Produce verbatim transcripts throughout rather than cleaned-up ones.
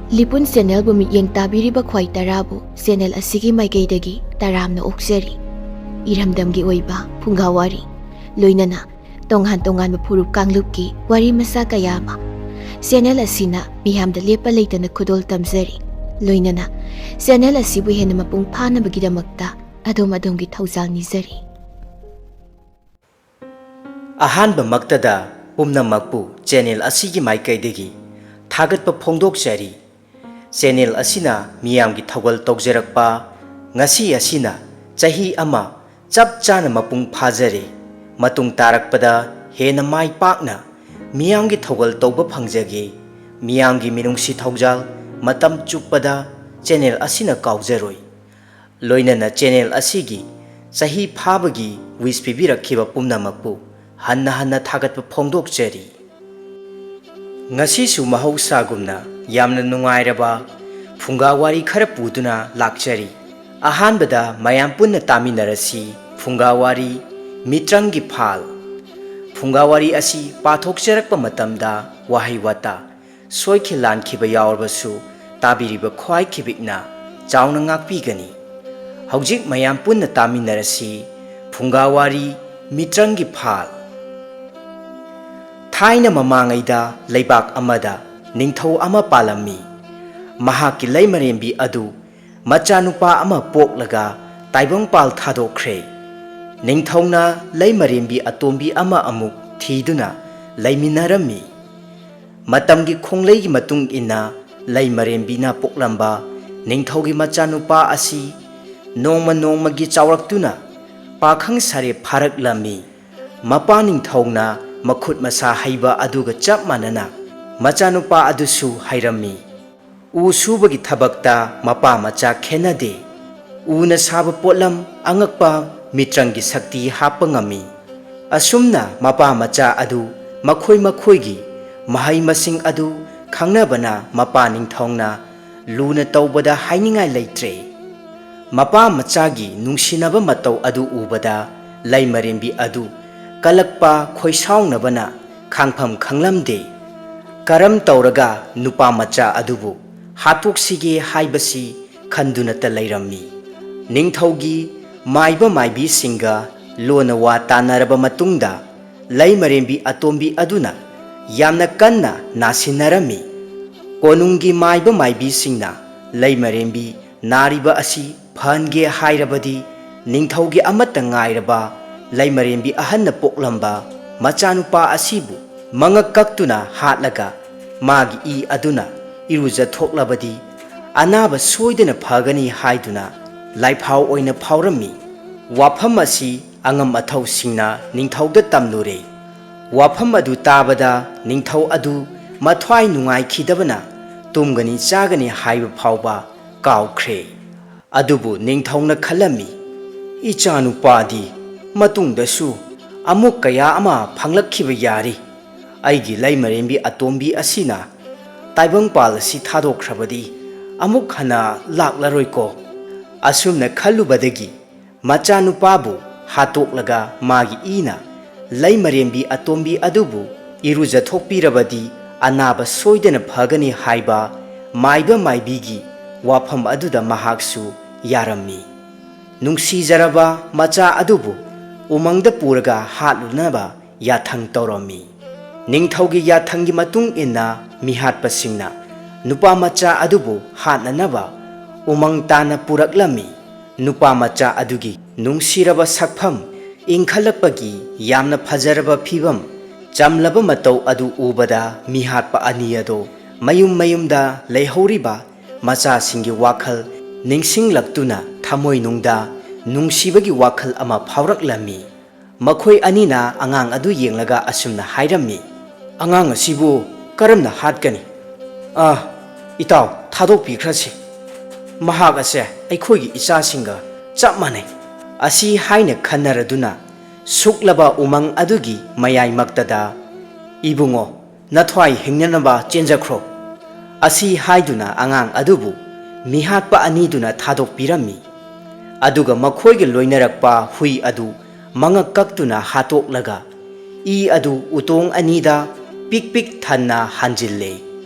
ꯂꯤꯄꯨꯟ ꯆꯦꯅꯦꯜꯕꯨ ꯃꯤꯠꯌꯦꯡ ꯇꯥꯕꯤꯔꯤꯕ ꯈ꯭ꯋꯥꯏ ꯇꯔꯥꯕꯨ ꯆꯦꯅꯦꯜ ꯑꯁꯤꯒꯤ ꯃꯥꯏꯀꯩꯗꯒꯤ ꯇꯔꯥꯝꯅ ꯑꯣꯛꯆꯔꯤ꯫ ꯏꯔꯝꯗꯝꯒꯤ ꯑꯣꯏꯕ ꯐꯨꯡꯒꯥ ꯋꯥꯔꯤ, ꯂꯣꯏꯅꯅ ꯇꯣꯉꯥꯟ ꯇꯣꯉꯥꯟꯕ ꯐꯨꯔꯨꯞ ꯀꯥꯡꯂꯨꯞꯀꯤ ꯋꯥꯔꯤ ꯃꯆꯥ ꯀꯌꯥ ꯑꯃ ꯆꯦꯅꯦꯜ ꯑꯁꯤꯅ ꯃꯤꯌꯥꯝꯗ ꯂꯦꯞꯄ ꯂꯩꯇꯅ ꯈꯨꯗꯣꯜ ꯇꯝꯖꯔꯤ꯫ ꯂꯣꯏꯅꯅ ꯆꯦꯅꯦꯜ ꯑꯁꯤꯕꯨ ꯍꯦꯟꯅ ꯃꯄꯨꯡ ꯐꯥꯅꯕꯒꯤꯗꯃꯛꯇ ꯑꯗꯣꯝ ꯑꯗꯣꯝꯒꯤ ꯊꯧꯖꯥꯜ ꯅꯤꯖꯔꯤ꯫ ꯑꯍꯥꯟꯕꯃꯛꯇꯗ ꯄꯨꯝꯅꯃꯛꯄꯨ ꯆꯦꯅꯦꯜ ꯑꯁꯤꯒꯤ ꯃꯥꯏꯀꯩꯗꯒꯤ ꯊꯥꯒꯠꯄ ꯐꯣꯡꯗꯣꯛꯆꯔꯤ꯫ ꯆꯦꯅꯦꯜ ꯑꯁꯤꯅ ꯃꯤꯌꯥꯝꯒꯤ ꯊꯧꯒꯜ ꯇꯧꯖꯔꯛꯄ ꯉꯁꯤ ꯑꯁꯤꯅ ꯆꯍꯤ ꯑꯃ ꯆꯞ ꯆꯥꯅ ꯃꯄꯨꯡ ꯐꯥꯖꯔꯦ꯫ ꯃꯇꯨꯡ ꯇꯥꯔꯛꯄꯗ ꯍꯦꯟꯅ ꯃꯥꯏ ꯄꯥꯛꯅ ꯃꯤꯌꯥꯝꯒꯤ ꯊꯧꯒꯜ ꯇꯧꯕ ꯐꯪꯖꯒꯦ꯫ ꯃꯤꯌꯥꯝꯒꯤ ꯃꯤꯅꯨꯡꯁꯤ ꯊꯧꯖꯥꯜ ꯃꯇꯝ ꯆꯨꯞꯄꯗ ꯆꯦꯅꯦꯜ ꯑꯁꯤꯅ ꯀꯥꯎꯖꯔꯣꯏ꯫ ꯂꯣꯏꯅꯅ ꯆꯦꯅꯦꯜ ꯑꯁꯤꯒꯤ ꯆꯍꯤ ꯐꯥꯕꯒꯤ ꯋꯤꯁ ꯄꯤꯕꯤꯔꯛꯈꯤꯕ ꯄꯨꯝꯅꯃꯛꯄꯨ ꯍꯟꯅ ꯍꯟꯅ ꯊꯥꯒꯠꯄ ꯐꯣꯡꯗꯣꯛꯆꯔꯤ꯫ ꯉꯁꯤꯁꯨ ꯃꯍꯧꯁꯥꯒꯨꯝꯅ ꯌꯥꯝꯅ ꯅꯨꯡꯉꯥꯏꯔꯕ ꯐꯨꯡꯒꯥ ꯋꯥꯔꯤ ꯈꯔ ꯄꯨꯗꯨꯅ ꯂꯥꯛꯆꯔꯤ꯫ ꯑꯍꯥꯟꯕꯗ ꯃꯌꯥꯝ ꯄꯨꯟꯅ ꯇꯥꯃꯤꯟꯅꯔꯁꯤ ꯐꯨꯡꯒꯥ ꯋꯥꯔꯤ, ꯃꯤꯇ꯭ꯔꯪꯒꯤ ꯐꯥꯜ꯫ ꯐꯨꯡꯒꯥ ꯋꯥꯔꯤ ꯑꯁꯤ ꯄꯥꯊꯣꯛꯆꯔꯛꯄ ꯃꯇꯝꯗ ꯋꯥꯍꯩ ꯋꯥꯇꯥ ꯁꯣꯏꯈꯤ ꯂꯥꯟꯈꯤꯕ ꯌꯥꯎꯔꯕꯁꯨ ꯇꯥꯕꯤꯔꯤꯕ ꯈ꯭ꯋꯥꯏ ꯈꯤꯕꯤꯛꯅ ꯆꯥꯎꯅ ꯉꯥꯛꯄꯤꯒꯅꯤ꯫ ꯍꯧꯖꯤꯛ ꯃꯌꯥꯝ ꯄꯨꯟꯅ ꯇꯥꯃꯤꯟꯅꯔꯁꯤ ꯐꯨꯡꯒꯥ ꯋꯥꯔꯤ, ꯃꯤꯇ꯭ꯔꯪꯒꯤ ꯐꯥꯜ꯫ ꯊꯥꯏꯅ ꯃꯃꯥꯡꯉꯩꯗ ꯂꯩꯕꯥꯛ ꯑꯃꯗ ꯅꯤꯡꯊꯧ ꯑꯃ ꯄꯥꯜꯂꯝꯃꯤ꯫ ꯃꯍꯥꯛꯀꯤ ꯂꯩꯃꯔꯦꯝꯕꯤ ꯑꯗꯨ ꯃꯆꯥꯅꯨꯄꯥ ꯑꯃ ꯄꯣꯛꯂꯒ ꯇꯥꯏꯕꯪꯄꯥꯜ ꯊꯥꯗꯣꯛꯈ꯭ꯔꯦ꯫ ꯅꯤꯡꯊꯧꯅ ꯂꯩꯃꯔꯦꯝꯕꯤ ꯑꯇꯣꯝꯕꯤ ꯑꯃ ꯑꯃꯨꯛ ꯊꯤꯗꯨꯅ ꯂꯩꯃꯤꯟꯅꯔꯝꯃꯤ꯫ ꯃꯇꯝꯒꯤ ꯈꯣꯡꯂꯩꯒꯤ ꯃꯇꯨꯡ ꯏꯟꯅ ꯂꯩꯃꯔꯦꯝꯕꯤꯅ ꯄꯣꯛꯂꯝꯕ ꯅꯤꯡꯊꯧꯒꯤ ꯃꯆꯥꯅꯨꯄꯥ ꯑꯁꯤ ꯅꯣꯡꯃ ꯅꯣꯡꯃꯒꯤ ꯆꯥꯎꯔꯛꯇꯨꯅ ꯄꯥꯈꯪ ꯁꯥꯔꯦ ꯐꯥꯔꯛꯂꯝꯃꯤ꯫ ꯃꯄꯥ ꯅꯤꯡꯊꯧꯅ ꯃꯈꯨꯠ ꯃꯁꯥ ꯍꯩꯕ ꯑꯗꯨꯒ ꯆꯞ ꯃꯥꯟꯅꯅ ꯃꯆꯥꯅꯨꯄꯥ ꯑꯗꯨꯁꯨ ꯍꯩꯔꯝꯃꯤ꯫ ꯎ ꯁꯨꯕꯒꯤ ꯊꯕꯛꯇ ꯃꯄꯥ ꯃꯆꯥ ꯈꯦꯟꯅꯗꯦ꯫ ꯎꯅ ꯁꯥꯕ ꯄꯣꯠꯂꯝ ꯑꯉꯛꯄ ꯃꯤꯇ꯭ꯔꯪꯒꯤ ꯁꯛꯇꯤ ꯍꯥꯞꯄ ꯉꯝꯃꯤ꯫ ꯑꯁꯨꯝꯅ ꯃꯄꯥ ꯃꯆꯥ ꯑꯗꯨ ꯃꯈꯣꯏ ꯃꯈꯣꯏꯒꯤ ꯃꯍꯩ ꯃꯁꯤꯡ ꯑꯗꯨ ꯈꯪꯅꯕꯅ ꯃꯄꯥ ꯅꯤꯡꯊꯧꯅ ꯂꯨꯅ ꯇꯧꯕꯗ ꯍꯥꯏꯅꯤꯡꯉꯥꯏ ꯂꯩꯇ꯭ꯔꯦ꯫ ꯃꯄꯥ ꯃꯆꯥꯒꯤ ꯅꯨꯡꯁꯤꯅꯕ ꯃꯇꯧ ꯑꯗꯨ ꯎꯕꯗ ꯂꯩꯃꯔꯦꯝꯕꯤ ꯑꯗꯨ ꯀꯂꯛꯄ ꯈꯣꯏꯁꯥꯎꯅꯕꯅ ꯈꯥꯡꯐꯝ ꯈꯪꯂꯝꯗꯦ꯫ ꯀꯔꯝ ꯇꯧꯔꯒ ꯅꯨꯄꯥ ꯃꯆꯥ ꯑꯗꯨꯕꯨ ꯍꯥꯠꯇꯣꯛꯁꯤꯒꯦ ꯍꯥꯏꯕꯁꯤ ꯈꯟꯗꯨꯅꯇ ꯂꯩꯔꯝꯃꯤ꯫ ꯅꯤꯡꯊꯧꯒꯤ ꯃꯥꯏꯕ ꯃꯥꯏꯕꯤꯁꯤꯡꯒ ꯂꯣꯟꯅ ꯋꯥ ꯇꯥꯅꯔꯕ ꯃꯇꯨꯡꯗ, ꯂꯩꯃꯔꯦꯝꯕꯤ ꯑꯇꯣꯝꯕꯤ ꯑꯗꯨꯅ ꯌꯥꯝꯅ ꯀꯟꯅ ꯅꯥꯁꯤꯟꯅꯔꯝꯃꯤ꯫ ꯀꯣꯅꯨꯡꯒꯤ ꯃꯥꯏꯕ ꯃꯥꯏꯕꯤꯁꯤꯡꯅ ꯂꯩꯃꯔꯦꯝꯕꯤ ꯅꯥꯔꯤꯕ ꯑꯁꯤ ꯐꯍꯟꯒꯦ ꯍꯥꯏꯔꯕꯗꯤ, ꯅꯤꯡꯊꯧꯒꯤ ꯑꯃꯠꯇ ꯉꯥꯏꯔꯕ ꯂꯩꯃꯔꯦꯝꯕꯤ ꯑꯍꯟꯅ ꯄꯣꯛꯂꯝꯕ ꯃꯆꯥꯅꯨꯄꯥ ꯑꯁꯤꯕꯨ ꯃꯉꯛ ꯀꯛꯇꯨꯅ ꯍꯥꯠꯂꯒ, ꯃꯥꯒꯤ ꯏ ꯑꯗꯨꯅ ꯏꯔꯨꯖꯊꯣꯛꯂꯕꯗꯤ, ꯑꯅꯥꯕ ꯁꯣꯏꯗꯅ ꯐꯒꯅꯤ ꯍꯥꯏꯗꯨꯅ ꯂꯥꯏꯐꯥꯎ ꯑꯣꯏꯅ ꯐꯥꯎꯔꯝꯃꯤ꯫ ꯋꯥꯐꯝ ꯑꯁꯤ ꯑꯉꯝ ꯑꯊꯧꯁꯤꯡꯅ ꯅꯤꯡꯊꯧꯗ ꯇꯝꯂꯨꯔꯦ꯫ ꯋꯥꯐꯝ ꯑꯗꯨ ꯇꯥꯕꯗ ꯅꯤꯡꯊꯧ ꯑꯗꯨ ꯃꯊ꯭ꯋꯥꯏ ꯅꯨꯡꯉꯥꯏꯈꯤꯗꯕꯅ ꯇꯨꯝꯒꯅꯤ ꯆꯥꯒꯅꯤ ꯍꯥꯏꯕ ꯐꯥꯎꯕ ꯀꯥꯎꯈ꯭ꯔꯦ꯫ ꯑꯗꯨꯕꯨ ꯅꯤꯡꯊꯧꯅ ꯈꯜꯂꯝꯃꯤ, "ꯏꯆꯥꯅꯨꯄꯥꯗꯤ ꯃꯇꯨꯡꯗꯁꯨ ꯑꯃꯨꯛ ꯀꯌꯥ ꯑꯃ ꯐꯪꯂꯛꯈꯤꯕ ꯌꯥꯔꯤ꯫ ꯑꯩꯒꯤ ꯂꯩꯃꯔꯦꯝꯕꯤ ꯑꯇꯣꯝꯕꯤ ꯑꯁꯤꯅ ꯇꯥꯏꯕꯪꯄꯥꯜ ꯑꯁꯤ ꯊꯥꯗꯣꯛꯈ꯭ꯔꯕꯗꯤ ꯑꯃꯨꯛ ꯍꯟꯅ ꯂꯥꯛꯂꯔꯣꯏꯀꯣ"꯫ ꯑꯁꯨꯝꯅ ꯈꯜꯂꯨꯕꯗꯒꯤ ꯃꯆꯥꯅꯨꯄꯥꯕꯨ ꯍꯥꯠꯇꯣꯛꯂꯒ ꯃꯥꯒꯤ ꯏꯅ ꯂꯩꯃꯔꯦꯝꯕꯤ ꯑꯇꯣꯝꯕꯤ ꯑꯗꯨꯕꯨ ꯏꯔꯨꯖꯊꯣꯛꯄꯤꯔꯕꯗꯤ ꯑꯅꯥꯕ ꯁꯣꯏꯗꯅ ꯐꯒꯅꯤ ꯍꯥꯏꯕ ꯃꯥꯏꯕ ꯃꯥꯏꯕꯤꯒꯤ ꯋꯥꯐꯝ ꯑꯗꯨꯗ ꯃꯍꯥꯛꯁꯨ ꯌꯥꯔꯝꯃꯤ꯫ ꯅꯨꯡꯁꯤꯖꯔꯕ ꯃꯆꯥ ꯑꯗꯨꯕꯨ ꯎꯃꯪꯗ ꯄꯨꯔꯒ ꯍꯥꯠꯂꯨꯅꯕ ꯌꯥꯊꯪ ꯇꯧꯔꯝꯃꯤ꯫ ꯅꯤꯡꯊꯧꯒꯤ ꯌꯥꯊꯪꯒꯤ ꯃꯇꯨꯡ ꯏꯟꯅ ꯃꯤꯍꯥꯠꯄꯁꯤꯡꯅ ꯅꯨꯄꯥ ꯃꯆꯥ ꯑꯗꯨꯕꯨ ꯍꯥꯠꯅꯅꯕ ꯎꯃꯪ ꯇꯥꯅ ꯄꯨꯔꯛꯂꯝꯃꯤ꯫ ꯅꯨꯄꯥ ꯃꯆꯥ ꯑꯗꯨꯒꯤ ꯅꯨꯡꯁꯤꯔꯕ ꯁꯛꯐꯝ, ꯏꯪꯈꯠꯂꯛꯄꯒꯤ ꯌꯥꯝꯅ ꯐꯖꯔꯕ ꯐꯤꯕꯝ, ꯆꯝꯂꯕ ꯃꯇꯧ ꯑꯗꯨ ꯎꯕꯗ ꯃꯤꯍꯥꯠꯄ ꯑꯅꯤ ꯑꯗꯣ ꯃꯌꯨꯝ ꯃꯌꯨꯝꯗ ꯂꯩꯍꯧꯔꯤꯕ ꯃꯆꯥꯁꯤꯡꯒꯤ ꯋꯥꯈꯜ ꯅꯤꯡꯁꯤꯡꯂꯛꯇꯨꯅ ꯊꯃꯣꯏꯅꯨꯡꯗ ꯅꯨꯡꯁꯤꯕꯒꯤ ꯋꯥꯈꯜ ꯑꯃ ꯐꯥꯎꯔꯛꯂꯝꯃꯤ꯫ ꯃꯈꯣꯏ ꯑꯅꯤꯅ ꯑꯉꯥꯡ ꯑꯗꯨ ꯌꯦꯡꯂꯒ ꯑꯁꯨꯝꯅ ꯍꯥꯏꯔꯝꯃꯤ, "ꯑꯉꯥꯡ ꯑꯁꯤꯕꯨ ꯀꯔꯝꯅ ꯍꯥꯠꯀꯅꯤ? ꯑꯥ, ꯏꯇꯥꯎ, ꯊꯥꯗꯣꯛꯄꯤꯈ꯭ꯔꯁꯤ꯫ ꯃꯍꯥꯛ ꯑꯁꯦ ꯑꯩꯈꯣꯏꯒꯤ ꯏꯆꯥꯁꯤꯡꯒ ꯆꯞ ꯃꯥꯟꯅꯩ"꯫ ꯑꯁꯤ ꯍꯥꯏꯅ ꯈꯟꯅꯔꯗꯨꯅ ꯁꯨꯛꯂꯕ ꯎꯃꯪ ꯑꯗꯨꯒꯤ ꯃꯌꯥꯏꯃꯛꯇꯗ, "ꯏꯕꯨꯡꯉꯣ, ꯅꯊ꯭ꯋꯥꯏ ꯍꯤꯡꯅꯅꯕ ꯆꯦꯟꯖꯈ꯭ꯔꯣ" ꯑꯁꯤ ꯍꯥꯏꯗꯨꯅ ꯑꯉꯥꯡ ꯑꯗꯨꯕꯨ ꯃꯤꯍꯥꯠꯄ ꯑꯅꯤꯗꯨꯅ ꯊꯥꯗꯣꯛꯄꯤꯔꯝꯃꯤ꯫ ꯑꯗꯨꯒ ꯃꯈꯣꯏꯒ ꯂꯣꯏꯅꯔꯛꯄ ꯍꯨꯏ ꯑꯗꯨ ꯃꯉꯛ ꯀꯛꯇꯨꯅ ꯍꯥꯠꯇꯣꯛꯂꯒ ꯏ ꯑꯗꯨ ꯎꯇꯣꯡ ꯑꯅꯤꯗ ꯄꯤꯛ ꯄꯤꯛ ꯊꯟꯅ ꯍꯥꯟꯖꯤꯜꯂꯦ꯫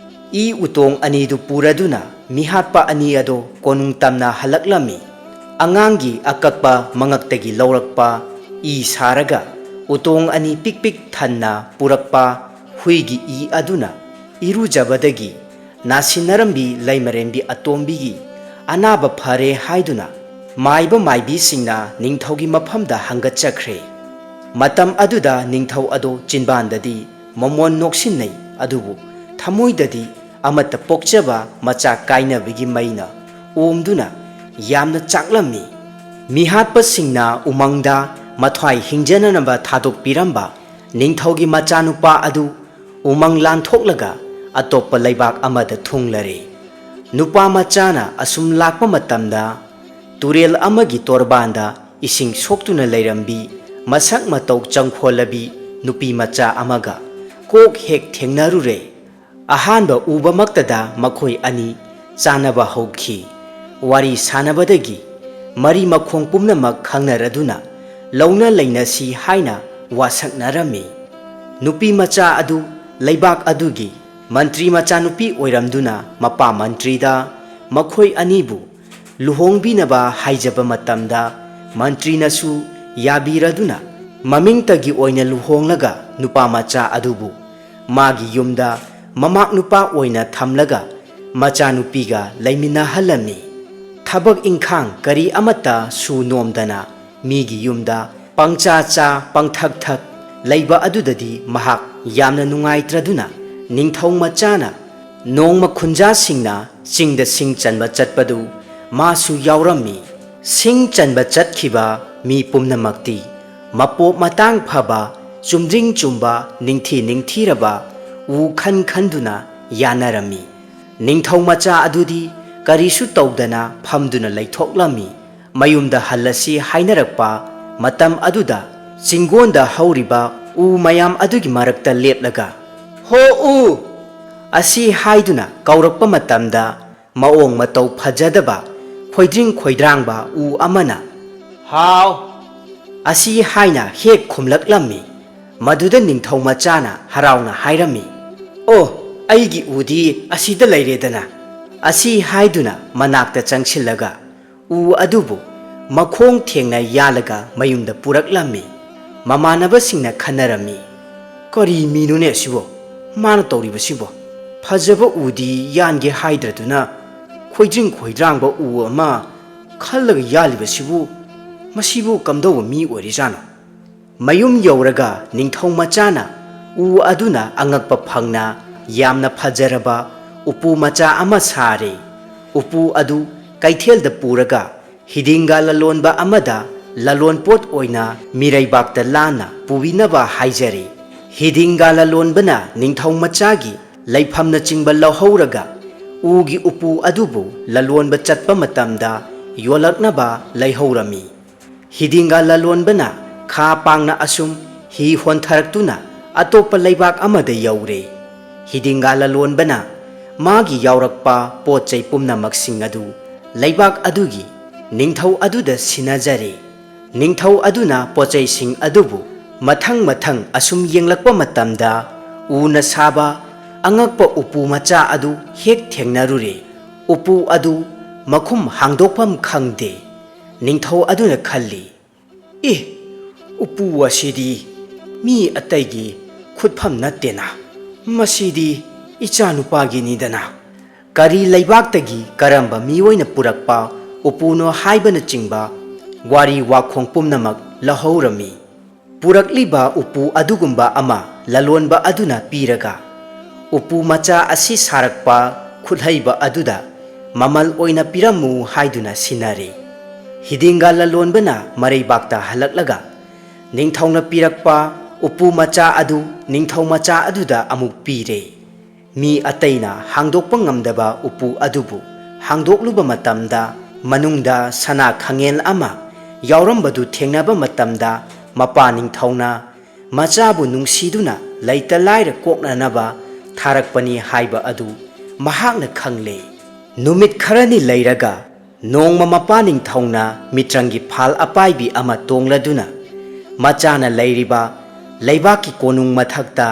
ꯏ ꯎꯇꯣꯡ ꯑꯅꯤꯗꯨ ꯄꯨꯔꯗꯨꯅ ꯃꯤꯍꯥꯠꯄ ꯑꯅꯤ ꯑꯗꯣ ꯀꯣꯅꯨꯡ ꯇꯝꯅ ꯍꯜꯂꯛꯂꯝꯃꯤ꯫ ꯑꯉꯥꯡꯒꯤ ꯑꯀꯛꯄ ꯃꯉꯛꯇꯒꯤ ꯂꯧꯔꯛꯄ ꯏ ꯁꯥꯔꯒ ꯎꯇꯣꯡ ꯑꯅꯤ ꯄꯤꯛ ꯄꯤꯛ ꯊꯟꯅ ꯄꯨꯔꯛꯄ ꯍꯨꯏꯒꯤ ꯏ ꯑꯗꯨꯅ ꯏꯔꯨꯖꯕꯗꯒꯤ ꯅꯥꯁꯤꯟꯅꯔꯝꯕꯤ ꯂꯩꯃꯔꯦꯟꯕꯤ ꯑꯇꯣꯝꯕꯤꯒꯤ ꯑꯅꯥꯕ ꯐꯔꯦ ꯍꯥꯏꯗꯨꯅ ꯃꯥꯏꯕ ꯃꯥꯏꯕꯤꯁꯤꯡꯅ ꯅꯤꯡꯊꯧꯒꯤ ꯃꯐꯝꯗ ꯍꯪꯒꯠꯆꯈ꯭ꯔꯦ꯫ ꯃꯇꯝ ꯑꯗꯨꯗ ꯅꯤꯡꯊꯧ ꯑꯗꯣ ꯆꯤꯟꯕꯥꯟꯗꯗꯤ ꯃꯃꯣꯟ ꯅꯣꯛꯁꯤꯟꯅꯩ, ꯑꯗꯨꯕꯨ ꯊꯃꯣꯏꯗꯗꯤ ꯑꯃꯠꯇ ꯄꯣꯛꯆꯕ ꯃꯆꯥ ꯀꯥꯏꯅꯕꯒꯤ ꯃꯩꯅ ꯑꯣꯝꯗꯨꯅ ꯌꯥꯝꯅ ꯆꯥꯛꯂꯝꯃꯤ꯫ ꯃꯤꯍꯥꯠꯄꯁꯤꯡꯅ ꯎꯃꯪꯗ ꯃꯊ꯭ꯋꯥꯏ ꯍꯤꯡꯖꯅꯅꯕ ꯊꯥꯗꯣꯛꯄꯤꯔꯝꯕ ꯅꯤꯡꯊꯧꯒꯤ ꯃꯆꯥꯅꯨꯄꯥ ꯑꯗꯨ ꯎꯃꯪ ꯂꯥꯟꯊꯣꯛꯂꯒ ꯑꯇꯣꯞꯄ ꯂꯩꯕꯥꯛ ꯑꯃꯗ ꯊꯨꯡꯂꯔꯦ꯫ ꯅꯨꯄꯥ ꯃꯆꯥꯅ ꯑꯁꯨꯝ ꯂꯥꯛꯄ ꯃꯇꯝꯗ ꯇꯨꯔꯦꯜ ꯑꯃꯒꯤ ꯇꯣꯔꯕꯥꯟꯗ ꯏꯁꯤꯡ ꯁꯣꯛꯇꯨꯅ ꯂꯩꯔꯝꯕꯤ ꯃꯁꯛ ꯃꯇꯧ ꯆꯪꯈꯣꯜꯂꯕꯤ ꯅꯨꯄꯤ ꯃꯆꯥ ꯑꯃꯒ ꯀꯣꯛ ꯍꯦꯛ ꯊꯦꯡꯅꯔꯨꯔꯦ꯫ ꯑꯍꯥꯟꯕ ꯎꯕꯃꯛꯇꯗ ꯃꯈꯣꯏ ꯑꯅꯤ ꯆꯥꯟꯅꯕ ꯍꯧꯈꯤ꯫ ꯋꯥꯔꯤ ꯁꯥꯟꯅꯕꯗꯒꯤ ꯃꯔꯤ ꯃꯈꯣꯡ ꯄꯨꯝꯅꯃꯛ ꯈꯪꯅꯔꯗꯨꯅ ꯂꯧꯅ ꯂꯩꯅꯁꯤ ꯍꯥꯏꯅ ꯋꯥꯁꯛꯅꯔꯝꯃꯤ꯫ ꯅꯨꯄꯤ ꯃꯆꯥ ꯑꯗꯨ ꯂꯩꯕꯥꯛ ꯑꯗꯨꯒꯤ ꯃꯟꯇ꯭ꯔꯤ ꯃꯆꯥꯅꯨꯄꯤ ꯑꯣꯏꯔꯝꯗꯨꯅ ꯃꯄꯥ ꯃꯟꯇ꯭ꯔꯤꯗ ꯃꯈꯣꯏ ꯑꯅꯤꯕꯨ ꯂꯨꯍꯣꯡꯕꯤꯅꯕ ꯍꯥꯏꯖꯕ ꯃꯇꯝꯗ ꯃꯟꯇ꯭ꯔꯤꯅꯁꯨ ꯌꯥꯕꯤꯔꯗꯨꯅ ꯃꯃꯤꯡꯇꯒꯤ ꯑꯣꯏꯅ ꯂꯨꯍꯣꯡꯂꯒ ꯅꯨꯄꯥ ꯃꯆꯥ ꯑꯗꯨꯕꯨ ꯃꯥꯒꯤ ꯌꯨꯝꯗ ꯃꯃꯥꯛ ꯅꯨꯄꯥ ꯑꯣꯏꯅ ꯊꯝꯂꯒ ꯃꯆꯥꯅꯨꯄꯤꯒ ꯂꯩꯃꯤꯟꯅꯍꯜꯂꯝꯃꯤ꯫ ꯊꯕꯛ ꯏꯪꯈꯥꯡ ꯀꯔꯤ ꯑꯃꯠꯇ ꯁꯨ ꯅꯣꯝꯗꯅ ꯃꯤꯒꯤ ꯌꯨꯝꯗ ꯄꯪꯆꯥ ꯆꯥ ꯄꯪꯊꯛ ꯊꯛ ꯂꯩꯕ ꯑꯗꯨꯗꯗꯤ ꯃꯍꯥꯛ ꯌꯥꯝꯅ ꯅꯨꯡꯉꯥꯏꯇ꯭ꯔꯗꯨꯅ ꯅꯤꯡꯊꯧ ꯃꯆꯥꯅ ꯅꯣꯡꯃ ꯈꯨꯟꯖꯥꯁꯤꯡꯅ ꯆꯤꯡꯗ ꯁꯤꯡ ꯆꯟꯕ ꯆꯠꯄꯗꯨ ꯃꯥꯁꯨ ꯌꯥꯎꯔꯝꯃꯤ꯫ ꯁꯤꯡ ꯆꯟꯕ ꯆꯠꯈꯤꯕ ꯃꯤ ꯄꯨꯝꯅꯃꯛꯇꯤ ꯃꯄꯣꯞ ꯃꯇꯥꯡ ꯐꯕ, ꯆꯨꯝꯗ꯭ꯔꯤꯡ ꯆꯨꯝꯕ, ꯅꯤꯡꯊꯤ ꯅꯤꯡꯊꯤꯔꯕ ꯎ ꯈꯟ ꯈꯟꯗꯨꯅ ꯌꯥꯅꯔꯝꯃꯤ꯫ ꯅꯤꯡꯊꯧ ꯃꯆꯥ ꯑꯗꯨꯗꯤ ꯀꯔꯤꯁꯨ ꯇꯧꯗꯅ ꯐꯝꯗꯨꯅ ꯂꯩꯊꯣꯛꯂꯝꯃꯤ꯫ ꯃꯌꯨꯝꯗ ꯍꯜꯂꯁꯤ ꯍꯥꯏꯅꯔꯛꯄ ꯃꯇꯝ ꯑꯗꯨꯗ ꯆꯤꯡꯒꯣꯟꯗ ꯍꯧꯔꯤꯕ ꯎ ꯃꯌꯥꯝ ꯑꯗꯨꯒꯤ ꯃꯔꯛꯇ ꯂꯦꯞꯂꯒ, "ꯍꯣ ꯎ!" ꯑꯁꯤ ꯍꯥꯏꯗꯨꯅ ꯀꯧꯔꯛꯄ ꯃꯇꯝꯗ ꯃꯑꯣꯡ ꯃꯇꯧ ꯐꯖꯗꯕ, ꯈꯣꯏꯗ꯭ꯔꯤꯡ ꯈꯣꯏꯗ꯭ꯔꯥꯡꯕ ꯎ ꯑꯃꯅ, "ꯍꯥꯎ!" ꯑꯁꯤ ꯍꯥꯏꯅ ꯍꯦꯛ ꯈꯨꯝꯂꯛꯂꯝꯃꯤ꯫ ꯃꯗꯨꯗ ꯅꯤꯡꯊꯧ ꯃꯆꯥꯅ ꯍꯔꯥꯎꯅ ꯍꯥꯏꯔꯝꯃꯤ, "ꯑꯣ, "ꯑꯩꯒꯤ ꯎꯗꯤ ꯑꯁꯤꯗ ꯂꯩꯔꯦꯗꯅ"꯫ ꯑꯁꯤ ꯍꯥꯏꯗꯨꯅ ꯃꯅꯥꯛꯇ ꯆꯪꯁꯤꯜꯂꯒ ꯎ ꯑꯗꯨꯕꯨ ꯃꯈꯣꯡ ꯊꯦꯡꯅ ꯌꯥꯜꯂꯒ ꯃꯌꯨꯝꯗ ꯄꯨꯔꯛꯂꯝꯃꯤ꯫ ꯃꯃꯥꯟꯅꯕꯁꯤꯡꯅ ꯈꯟꯅꯔꯝꯃꯤ, "ꯀꯔꯤ ꯃꯤꯅꯣꯅꯦ ꯑꯁꯤꯕꯣ? ꯃꯥꯅ ꯇꯧꯔꯤꯕꯁꯤꯕꯣ? ꯐꯖꯕ ꯎꯗꯤ ꯌꯥꯟꯒꯦ ꯍꯥꯏꯗ꯭ꯔꯗꯨꯅ ꯈꯣꯏꯗ꯭ꯔꯤꯡ ꯈꯣꯏꯗ꯭ꯔꯥꯡꯕ ꯎ ꯑꯃ ꯈꯜꯂꯒ ꯌꯥꯜꯂꯤꯕꯁꯤꯕꯨ? ꯃꯁꯤꯕꯨ ꯀꯝꯗꯧꯕ ꯃꯤ ꯑꯣꯏꯔꯤꯖꯥꯠꯅꯣ?" ꯃꯌꯨꯝ ꯌꯧꯔꯒ ꯅꯤꯡꯊꯧ ꯃꯆꯥꯅ ꯎ ꯑꯗꯨꯅ ꯑꯉꯛꯄ ꯐꯪꯅ ꯌꯥꯝꯅ ꯐꯖꯔꯕ ꯎꯄꯨ ꯃꯆꯥ ꯑꯃ ꯁꯥꯔꯦ꯫ ꯎꯄꯨ ꯑꯗꯨ ꯀꯩꯊꯦꯜꯗ ꯄꯨꯔꯒ ꯍꯤꯗꯤꯡꯒ ꯂꯂꯣꯟꯕ ꯑꯃꯗ ꯂꯂꯣꯟꯄꯣꯠ ꯑꯣꯏꯅ ꯃꯤꯔꯩꯕꯥꯛꯇ ꯂꯥꯟꯅ ꯄꯨꯕꯤꯅꯕ ꯍꯥꯏꯖꯔꯦ꯫ ꯍꯤꯗꯤꯡꯒ ꯂꯂꯣꯟꯕꯅ ꯅꯤꯡꯊꯧ ꯃꯆꯥꯒꯤ ꯂꯩꯐꯝꯅꯆꯤꯡꯕ ꯂꯧꯍꯧꯔꯒ ꯎꯒꯤ ꯎꯄꯨ ꯑꯗꯨꯕꯨ ꯂꯂꯣꯟꯕ ꯆꯠꯄ ꯃꯇꯝꯗ ꯌꯣꯜꯂꯛꯅꯕ ꯂꯩꯍꯧꯔꯝꯃꯤ꯫ ꯍꯤꯗꯤꯡꯒ ꯂꯂꯣꯟꯕꯅ ꯈꯥ ꯄꯥꯡꯅ ꯑꯁꯨꯝ ꯍꯤ ꯍꯣꯟꯊꯔꯛꯇꯨꯅ ꯑꯇꯣꯞꯄ ꯂꯩꯕꯥꯛ ꯑꯃꯗ ꯌꯧꯔꯦ꯫ ꯍꯤꯗꯤꯡꯒ ꯂꯂꯣꯟꯕꯅ ꯃꯥꯒꯤ ꯌꯥꯎꯔꯛꯄ ꯄꯣꯠ ꯆꯩ ꯄꯨꯝꯅꯃꯛꯁꯤꯡ ꯑꯗꯨ ꯂꯩꯕꯥꯛ ꯑꯗꯨꯒꯤ ꯅꯤꯡꯊꯧ ꯑꯗꯨꯗ ꯁꯤꯟꯅꯖꯔꯦ꯫ ꯅꯤꯡꯊꯧ ꯑꯗꯨꯅ ꯄꯣꯠꯆꯩꯁꯤꯡ ꯑꯗꯨꯕꯨ ꯃꯊꯪ ꯃꯊꯪ ꯑꯁꯨꯝ ꯌꯦꯡꯂꯛꯄ ꯃꯇꯝꯗ ꯎꯅ ꯁꯥꯕ ꯑꯉꯛꯄ ꯎꯄꯨ ꯃꯆꯥ ꯑꯗꯨ ꯍꯦꯛ ꯊꯦꯡꯅꯔꯨꯔꯦ꯫ ꯎꯄꯨ ꯑꯗꯨ ꯃꯈꯨꯝ ꯍꯥꯡꯗꯣꯛꯐꯝ ꯈꯪꯗꯦ꯫ ꯅꯤꯡꯊꯧ ꯑꯗꯨꯅ ꯈꯜꯂꯤ, "ꯑꯦ, ꯎꯄꯨ ꯑꯁꯤꯗꯤ ꯃꯤ ꯑꯇꯩꯒꯤ ꯈꯨꯠꯐꯝ ꯅꯠꯇꯦꯅ꯫ ꯃꯁꯤꯗꯤ ꯏꯆꯥꯅꯨꯄꯥꯒꯤꯅꯤꯗꯅ꯫ ꯀꯔꯤ ꯂꯩꯕꯥꯛꯇꯒꯤ ꯀꯔꯝꯕ ꯃꯤꯑꯣꯏꯅ ꯄꯨꯔꯛꯄ ꯎꯄꯨꯅꯣ?" ꯍꯥꯏꯕꯅꯆꯤꯡꯕ ꯋꯥꯔꯤ ꯋꯥꯈꯣꯡ ꯄꯨꯝꯅꯃꯛ ꯂꯧꯍꯧꯔꯝꯃꯤ꯫ ꯄꯨꯔꯛꯂꯤꯕ ꯎꯄꯨ ꯑꯗꯨꯒꯨꯝꯕ ꯑꯃ ꯂꯂꯣꯟꯕ ꯑꯗꯨꯅ ꯄꯤꯔꯒ, "ꯎꯄꯨ ꯃꯆꯥ ꯑꯁꯤ ꯁꯥꯔꯛꯄ ꯈꯨꯠꯍꯩꯕ ꯑꯗꯨꯗ ꯃꯃꯜ ꯑꯣꯏꯅ ꯄꯤꯔꯝꯃꯨ" ꯍꯥꯏꯗꯨꯅ ꯁꯤꯟꯅꯔꯦ꯫ ꯍꯤꯗꯤꯡꯒ ꯂꯂꯣꯟꯕꯅ ꯃꯔꯩꯕꯥꯛꯇ ꯍꯜꯂꯛꯂꯒ ꯅꯤꯡꯊꯧꯅ ꯄꯤꯔꯛꯄ ꯎꯄꯨ ꯃꯆꯥ ꯑꯗꯨ ꯅꯤꯡꯊꯧ ꯃꯆꯥ ꯑꯗꯨꯗ ꯑꯃꯨꯛ ꯄꯤꯔꯦ꯫ ꯃꯤ ꯑꯇꯩꯅ ꯍꯥꯡꯗꯣꯛꯄ ꯉꯝꯗꯕ ꯎꯄꯨ ꯑꯗꯨꯕꯨ ꯍꯥꯡꯗꯣꯛꯂꯨꯕ ꯃꯇꯝꯗ, ꯃꯅꯨꯡꯗ ꯁꯅꯥ ꯈꯥꯉꯦꯜ ꯑꯃ ꯌꯥꯎꯔꯝꯕꯗꯨ ꯊꯦꯡꯅꯕ ꯃꯇꯝꯗ, ꯃꯄꯥ ꯅꯤꯡꯊꯧꯅ ꯃꯆꯥꯕꯨ ꯅꯨꯡꯁꯤꯗꯨꯅ ꯂꯩꯇ ꯂꯥꯏꯔ ꯀꯣꯛꯅꯅꯕ ꯊꯥꯔꯛꯄꯅꯤ ꯍꯥꯏꯕ ꯑꯗꯨ ꯃꯍꯥꯛꯅ ꯈꯪꯂꯦ꯫ ꯅꯨꯃꯤꯠ ꯈꯔꯅꯤ ꯂꯩꯔꯒ, ꯅꯣꯡꯃ ꯃꯄꯥ ꯅꯤꯡꯊꯧꯅ ꯃꯤꯇ꯭ꯔꯪꯒꯤ ꯐꯥꯜ ꯑꯄꯥꯏꯕꯤ ꯑꯃ ꯇꯣꯡꯂꯗꯨꯅ ꯃꯆꯥꯅ ꯂꯩꯔꯤꯕ ꯂꯩꯕꯥꯛꯀꯤ ꯀꯣꯅꯨꯡ ꯃꯊꯛꯇ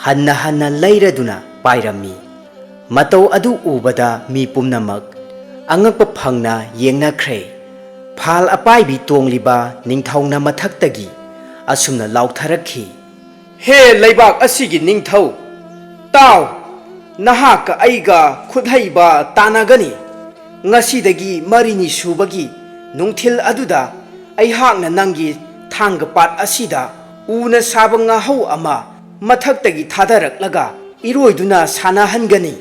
ꯍꯟꯅ ꯍꯟꯅ ꯂꯩꯔꯗꯨꯅ ꯄꯥꯏꯔꯝꯃꯤ꯫ ꯃꯇꯧ ꯑꯗꯨ ꯎꯕꯗ ꯃꯤ ꯄꯨꯝꯅꯃꯛ ꯑꯉꯛꯄ ꯐꯪꯅ ꯌꯦꯡꯅꯈ꯭ꯔꯦ꯫ ꯐꯥꯜ ꯑꯄꯥꯏꯕꯤ ꯇꯣꯡꯂꯤꯕ ꯅꯤꯡꯊꯧꯅ ꯃꯊꯛꯇꯒꯤ ꯑꯁꯨꯝꯅ ꯂꯥꯎꯊꯔꯛꯈꯤ, "ꯍꯦ ꯂꯩꯕꯥꯛ ꯑꯁꯤꯒꯤ ꯅꯤꯡꯊꯧ, ꯇꯥꯎ, ꯅꯍꯥꯛꯀ ꯑꯩꯒ ꯈꯨꯠꯍꯩꯕ ꯇꯥꯟꯅꯒꯅꯤ꯫ ꯉꯁꯤꯗꯒꯤ ꯃꯔꯤꯅꯤ ꯁꯨꯕꯒꯤ ꯅꯨꯡꯊꯤꯜ ꯑꯗꯨꯗ ꯑꯩꯍꯥꯛꯅ ꯅꯪꯒꯤ ꯊꯥꯡꯒ ꯄꯥꯠ ꯑꯁꯤꯗ ꯎꯅ ꯁꯥꯕ ꯉꯥꯍꯧ ꯑꯃ ꯃꯊꯛꯇꯒꯤ ꯊꯥꯗꯔꯛꯂꯒ ꯏꯔꯣꯏꯗꯨꯅ ꯁꯥꯟꯅꯍꯟꯒꯅꯤ꯫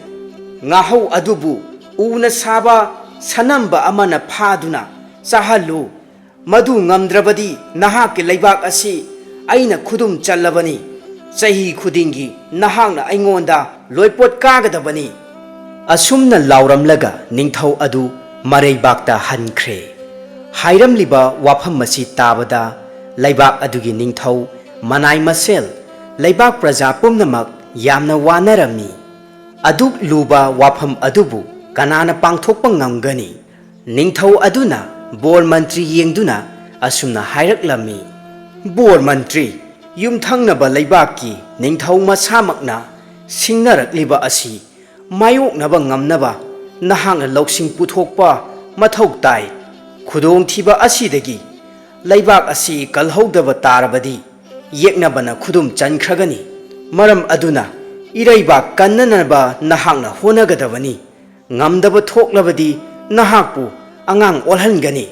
ꯉꯥꯍꯧ ꯑꯗꯨꯕꯨ ꯎꯅ ꯁꯥꯕ ꯁꯅꯝꯕ ꯑꯃꯅ ꯐꯥꯗꯨꯅ ꯆꯥꯍꯜꯂꯨ꯫ ꯃꯗꯨ ꯉꯝꯗ꯭ꯔꯕꯗꯤ ꯅꯍꯥꯛꯀꯤ ꯂꯩꯕꯥꯛ ꯑꯁꯤ ꯑꯩꯅ ꯈꯨꯗꯨꯝ ꯆꯜꯂꯕꯅꯤ꯫ ꯆꯍꯤ ꯈꯨꯗꯤꯡꯒꯤ ꯅꯍꯥꯛꯅ ꯑꯩꯉꯣꯟꯗ ꯂꯣꯏꯄꯣꯠ ꯀꯥꯒꯗꯕꯅꯤ꯫" ꯑꯁꯨꯝꯅ ꯂꯥꯎꯔꯝꯂꯒ ꯅꯤꯡꯊꯧ ꯑꯗꯨ ꯃꯔꯩꯕꯥꯛꯇ ꯍꯟꯈ꯭ꯔꯦ꯫ ꯍꯥꯏꯔꯝꯂꯤꯕ ꯋꯥꯐꯝ ꯑꯁꯤ ꯇꯥꯕꯗ ꯂꯩꯕꯥꯛ ꯑꯗꯨꯒꯤ ꯅꯤꯡꯊꯧ, ꯃꯅꯥꯏ ꯃꯁꯦꯜ, ꯂꯩꯕꯥꯛ ꯄ꯭ꯔꯖꯥ ꯄꯨꯝꯅꯃꯛ ꯌꯥꯝꯅ ꯋꯥꯅꯔꯝꯃꯤ꯫ ꯑꯗꯨꯛ ꯂꯨꯕ ꯋꯥꯐꯝ ꯑꯗꯨꯕꯨ ꯀꯅꯥꯅ ꯄꯥꯡꯊꯣꯛꯄ ꯉꯝꯒꯅꯤ? ꯅꯤꯡꯊꯧ ꯑꯗꯨꯅ ꯕꯣꯔ ꯃꯟꯇ꯭ꯔꯤ ꯌꯦꯡꯗꯨꯅ ꯑꯁꯨꯝꯅ ꯍꯥꯏꯔꯛꯂꯝꯃꯤ, "ꯕꯣꯔ ꯃꯟꯇ꯭ꯔꯤ, ꯌꯨꯝꯊꯪꯅꯕ ꯂꯩꯕꯥꯛꯀꯤ ꯅꯤꯡꯊꯧ ꯃꯁꯥꯃꯛꯅ ꯁꯤꯡꯅꯔꯛꯂꯤꯕ ꯑꯁꯤ ꯃꯥꯌꯣꯛꯅꯕ ꯉꯝꯅꯕ ꯅꯍꯥꯛꯅ ꯂꯧꯁꯤꯡ ꯄꯨꯊꯣꯛꯄ ꯃꯊꯧ ꯇꯥꯏ꯫ ꯈꯨꯗꯣꯡꯊꯤꯕ ꯑꯁꯤꯗꯒꯤ ꯂꯩꯕꯥꯛ ꯑꯁꯤ ꯀꯜꯍꯧꯗꯕ ꯇꯥꯔꯕꯗꯤ ꯌꯦꯛꯅꯕꯅ ꯈꯨꯗꯨꯝ ꯆꯟꯈ꯭ꯔꯒꯅꯤ꯫ ꯃꯔꯝ ꯑꯗꯨꯅ ꯏꯔꯩꯕꯥꯛ ꯀꯟꯅꯅꯕ ꯅꯍꯥꯛꯅ ꯍꯣꯠꯅꯒꯗꯕꯅꯤ꯫ ꯉꯝꯗꯕ ꯊꯣꯛꯂꯕꯗꯤ ꯅꯍꯥꯛꯄꯨ ꯑꯉꯥꯡ ꯑꯣꯜꯍꯟꯒꯅꯤ꯫"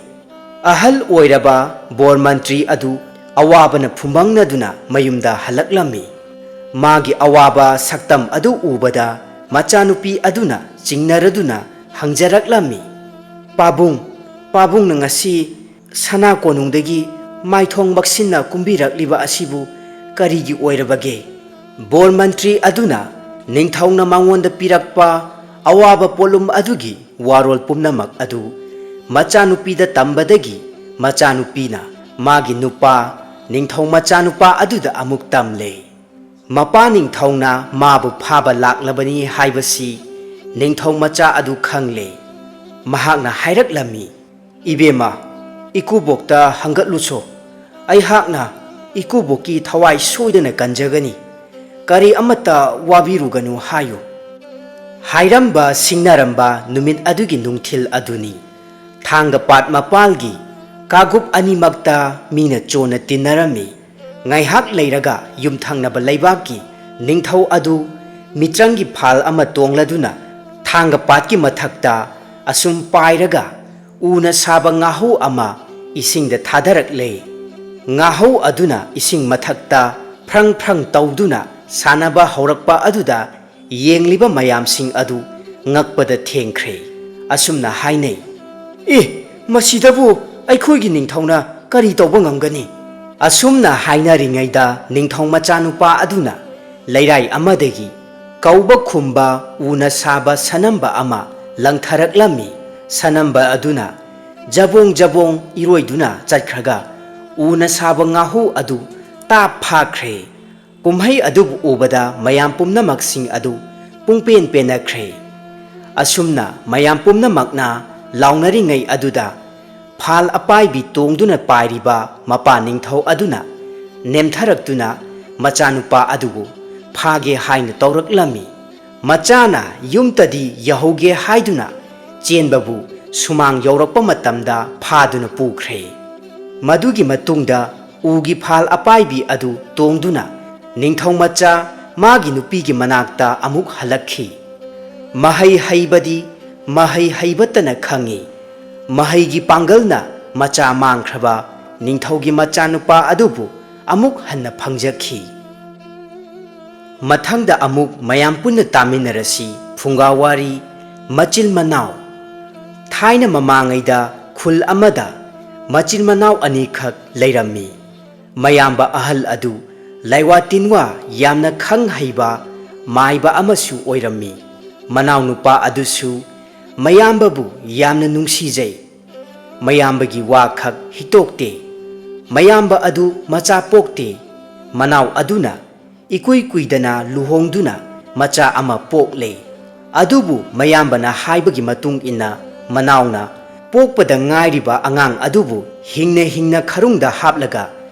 ꯑꯍꯜ ꯑꯣꯏꯔꯕ ꯕꯣꯔ ꯃꯟꯇ꯭ꯔꯤ ꯑꯗꯨ ꯑꯋꯥꯕꯅ ꯐꯨꯝꯕꯪꯅꯗꯨꯅ ꯃꯌꯨꯝꯗ ꯍꯜꯂꯛꯂꯝꯃꯤ꯫ ꯃꯥꯒꯤ ꯑꯋꯥꯕ ꯁꯛꯇꯝ ꯑꯗꯨ ꯎꯕꯗ ꯃꯆꯥꯅꯨꯄꯤ ꯑꯗꯨꯅ ꯆꯤꯡꯅꯔꯗꯨꯅ ꯍꯪꯖꯔꯛꯂꯝꯃꯤ, "ꯄꯥꯕꯨꯡ, ꯄꯥꯕꯨꯡꯅ ꯉꯁꯤ ꯁꯅꯥ ꯀꯣꯅꯨꯡꯗꯒꯤ ꯃꯥꯏꯊꯣꯡ ꯃꯛꯁꯤꯟꯅ ꯀꯨꯝꯕꯤꯔꯛꯂꯤꯕ ꯑꯁꯤꯕꯨ ꯀꯔꯤꯒꯤ ꯑꯣꯏꯔꯕꯒꯦ?" ꯕꯣꯔ ꯃꯟꯇ꯭ꯔꯤ ꯑꯗꯨꯅ ꯅꯤꯡꯊꯧꯅ ꯃꯉꯣꯟꯗ ꯄꯤꯔꯛꯄ ꯑꯋꯥꯕ ꯄꯣꯠꯂꯨꯝ ꯑꯗꯨꯒꯤ ꯋꯥꯔꯣꯜ ꯄꯨꯝꯅꯃꯛ ꯑꯗꯨ ꯃꯆꯥꯅꯨꯄꯤꯗ ꯇꯝꯕꯗꯒꯤ ꯃꯆꯥꯅꯨꯄꯤꯅ ꯃꯥꯒꯤ ꯅꯨꯄꯥ, ꯅꯤꯡꯊꯧ ꯃꯆꯥꯅꯨꯄꯥ ꯑꯗꯨꯗ ꯑꯃꯨꯛ ꯇꯝꯂꯦ꯫ ꯃꯄꯥ ꯅꯤꯡꯊꯧꯅ ꯃꯥꯕꯨ ꯐꯥꯕ ꯂꯥꯛꯂꯕꯅꯤ ꯍꯥꯏꯕꯁꯤ ꯅꯤꯡꯊꯧ ꯃꯆꯥ ꯑꯗꯨ ꯈꯪꯂꯦ꯫ ꯃꯍꯥꯛꯅ ꯍꯥꯏꯔꯛꯂꯝꯃꯤ, "ꯏꯕꯦꯝꯃ, ꯏꯀꯨꯕꯣꯛꯇ ꯍꯪꯒꯠꯂꯨꯁꯣ꯫ ꯑꯩꯍꯥꯛꯅ ꯏꯀꯨꯕꯣꯛꯀꯤ ꯊꯋꯥꯏ ꯁꯣꯏꯗꯅ ꯀꯟꯖꯒꯅꯤ꯫ ꯀꯔꯤ ꯑꯃꯠꯇ ꯋꯥꯕꯤꯔꯨꯒꯅꯨ ꯍꯥꯏꯌꯨ꯫ ꯍꯥꯏꯔꯝꯕ ꯁꯤꯡꯅꯔꯝꯕ ꯅꯨꯃꯤꯠ ꯑꯗꯨꯒꯤ ꯅꯨꯡꯊꯤꯜ ꯑꯗꯨꯅꯤ꯫ ꯊꯥꯡꯒ ꯄꯥꯠ ꯃꯄꯥꯜꯒꯤ ꯀꯥꯡꯒꯨꯞ ꯑꯅꯤꯃꯛꯇ ꯃꯤꯅ ꯆꯣꯟꯅ ꯇꯤꯟꯅꯔꯝꯃꯤ꯫ ꯉꯥꯏꯍꯥꯛ ꯂꯩꯔꯒ ꯌꯨꯝꯊꯪꯅꯕ ꯂꯩꯕꯥꯛꯀꯤ ꯅꯤꯡꯊꯧ ꯑꯗꯨ ꯃꯤꯇ꯭ꯔꯪꯒꯤ ꯐꯥꯜ ꯑꯃ ꯇꯣꯡꯂꯗꯨꯅ ꯊꯥꯡꯒ ꯄꯥꯠꯀꯤ ꯃꯊꯛꯇ ꯑꯁꯨꯝ ꯄꯥꯏꯔꯒ ꯎꯅ ꯁꯥꯕ ꯉꯥꯍꯧ ꯑꯃ ꯏꯁꯤꯡꯗ ꯊꯥꯗꯔꯛꯂꯦ꯫ ꯉꯥꯍꯧ ꯑꯗꯨꯅ ꯏꯁꯤꯡ ꯃꯊꯛꯇ ꯐ꯭ꯔꯪ ꯐ꯭ꯔꯪ ꯇꯧꯗꯨꯅ ꯁꯥꯟꯅꯕ ꯍꯧꯔꯛꯄ ꯑꯗꯨꯗ ꯌꯦꯡꯂꯤꯕ ꯃꯌꯥꯝꯁꯤꯡ ꯑꯗꯨ ꯉꯛꯄꯗ ꯊꯦꯡꯈ꯭ꯔꯦ꯫ ꯑꯁꯨꯝꯅ ꯍꯥꯏꯅꯩ, "ꯑꯦ, ꯃꯁꯤꯗꯕꯨ ꯑꯩꯈꯣꯏꯒꯤ ꯅꯤꯡꯊꯧꯅ ꯀꯔꯤ ꯇꯧꯕ ꯉꯝꯒꯅꯤ?" ꯑꯁꯨꯝꯅ ꯍꯥꯏꯅꯔꯤꯉꯩꯗ ꯅꯤꯡꯊꯧ ꯃꯆꯥꯅꯨꯄꯥ ꯑꯗꯨꯅ ꯂꯩꯔꯥꯏ ꯑꯃꯗꯒꯤ ꯀꯧꯕ ꯈꯨꯝꯕ ꯎꯅ ꯁꯥꯕ ꯁꯅꯝꯕ ꯑꯃ ꯂꯪꯊꯔꯛꯂꯝꯃꯤ꯫ ꯁꯅꯝꯕ ꯑꯗꯨꯅ ꯖꯕꯣꯡ ꯖꯕꯣꯡ ꯏꯔꯣꯏꯗꯨꯅ ꯆꯠꯈ꯭ꯔꯒ ꯎꯅ ꯁꯥꯕ ꯉꯥꯍꯨ ꯑꯗꯨ ꯇꯥꯞ ꯐꯥꯈ꯭ꯔꯦ꯫ ꯀꯨꯝꯍꯩ ꯑꯗꯨꯕꯨ ꯎꯕꯗ ꯃꯌꯥꯝ ꯄꯨꯝꯅꯃꯛꯁꯤꯡ ꯑꯗꯨ ꯄꯨꯡꯄꯦꯟ ꯄꯦꯟꯅꯈ꯭ꯔꯦ꯫ ꯑꯁꯨꯝꯅ ꯃꯌꯥꯝ ꯄꯨꯝꯅꯃꯛꯅ ꯂꯥꯎꯅꯔꯤꯉꯩ ꯑꯗꯨꯗ ꯐꯥꯜ ꯑꯄꯥꯏꯕꯤ ꯇꯣꯡꯗꯨꯅ ꯄꯥꯏꯔꯤꯕ ꯃꯄꯥ ꯅꯤꯡꯊꯧ ꯑꯗꯨꯅ ꯅꯦꯝꯊꯔꯛꯇꯨꯅ ꯃꯆꯥꯅꯨꯄꯥ ꯑꯗꯨꯕꯨ ꯐꯥꯒꯦ ꯍꯥꯏꯅ ꯇꯧꯔꯛꯂꯝꯃꯤ꯫ ꯃꯆꯥꯅ ꯌꯨꯝꯇꯗꯤ ꯌꯧꯍꯧꯒꯦ ꯍꯥꯏꯗꯨꯅ ꯆꯦꯟꯕꯕꯨ ꯁꯨꯃꯥꯡ ꯌꯧꯔꯛꯄ ꯃꯇꯝꯗ ꯐꯥꯗꯨꯅ ꯄꯨꯈ꯭ꯔꯦ꯫ ꯃꯗꯨꯒꯤ ꯃꯇꯨꯡꯗ ꯎꯒꯤ ꯐꯥꯜ ꯑꯄꯥꯏꯕꯤ ꯑꯗꯨ ꯇꯣꯡꯗꯨꯅ ꯅꯤꯡꯊꯧ ꯃꯆꯥ ꯃꯥꯒꯤ ꯅꯨꯄꯤꯒꯤ ꯃꯅꯥꯛꯇ ꯑꯃꯨꯛ ꯍꯜꯂꯛꯈꯤ꯫ ꯃꯍꯩ ꯍꯩꯕꯗꯤ ꯃꯍꯩ ꯍꯩꯕꯇꯅ ꯈꯪꯉꯤ꯫ ꯃꯍꯩꯒꯤ ꯄꯥꯡꯒꯜꯅ ꯃꯆꯥ ꯃꯥꯡꯈ꯭ꯔꯕ ꯅꯤꯡꯊꯧꯒꯤ ꯃꯆꯥꯅꯨꯄꯥ ꯑꯗꯨꯕꯨ ꯑꯃꯨꯛ ꯍꯟꯅ ꯐꯪꯖꯈꯤ꯫ ꯃꯊꯪꯗ ꯑꯃꯨꯛ ꯃꯌꯥꯝ ꯄꯨꯟꯅ ꯇꯥꯃꯤꯟꯅꯔꯁꯤ꯫ ꯐꯨꯡꯒꯥ ꯋꯥꯔꯤ, ꯃꯆꯤꯟ ꯃꯅꯥꯎ꯫ ꯊꯥꯏꯅ ꯃꯃꯥꯡꯉꯩꯗ ꯈꯨꯜ ꯑꯃꯗ ꯃꯆꯤꯟ ꯃꯅꯥꯎ ꯑꯅꯤꯈꯛ ꯂꯩꯔꯝꯃꯤ꯫ ꯃꯌꯥꯝꯕ ꯑꯍꯜ ꯑꯗꯨ ꯂꯥꯏꯋꯥ ꯇꯤꯟꯋꯥ ꯌꯥꯝꯅ ꯈꯪ ꯍꯩꯕ ꯃꯥꯏꯕ ꯑꯃꯁꯨ ꯑꯣꯏꯔꯝꯃꯤ꯫ ꯃꯅꯥꯎꯅꯨꯄꯥ ꯑꯗꯨꯁꯨ ꯃꯌꯥꯝꯕꯕꯨ ꯌꯥꯝꯅ ꯅꯨꯡꯁꯤꯖꯩ꯫ ꯃꯌꯥꯝꯕꯒꯤ ꯋꯥ ꯈꯛ ꯍꯤꯇꯣꯛꯇꯦ꯫ ꯃꯌꯥꯝꯕ ꯑꯗꯨ ꯃꯆꯥ ꯄꯣꯛꯇꯦ꯫ ꯃꯅꯥꯎ ꯑꯗꯨꯅ ꯏꯀꯨꯏ ꯀꯨꯏꯗꯅ ꯂꯨꯍꯣꯡꯗꯨꯅ ꯃꯆꯥ ꯑꯃ ꯄꯣꯛꯂꯦ꯫ ꯑꯗꯨꯕꯨ ꯃꯌꯥꯝꯕꯅ ꯍꯥꯏꯕꯒꯤ ꯃꯇꯨꯡ ꯏꯟꯅ ꯃꯅꯥꯎꯅ ꯄꯣꯛꯄꯗ ꯉꯥꯏꯔꯤꯕ ꯑꯉꯥꯡ ꯑꯗꯨꯕꯨ ꯍꯤꯡꯅ ꯍꯤꯡꯅ ꯈꯔꯨꯡꯗ ꯍꯥꯞꯂꯒ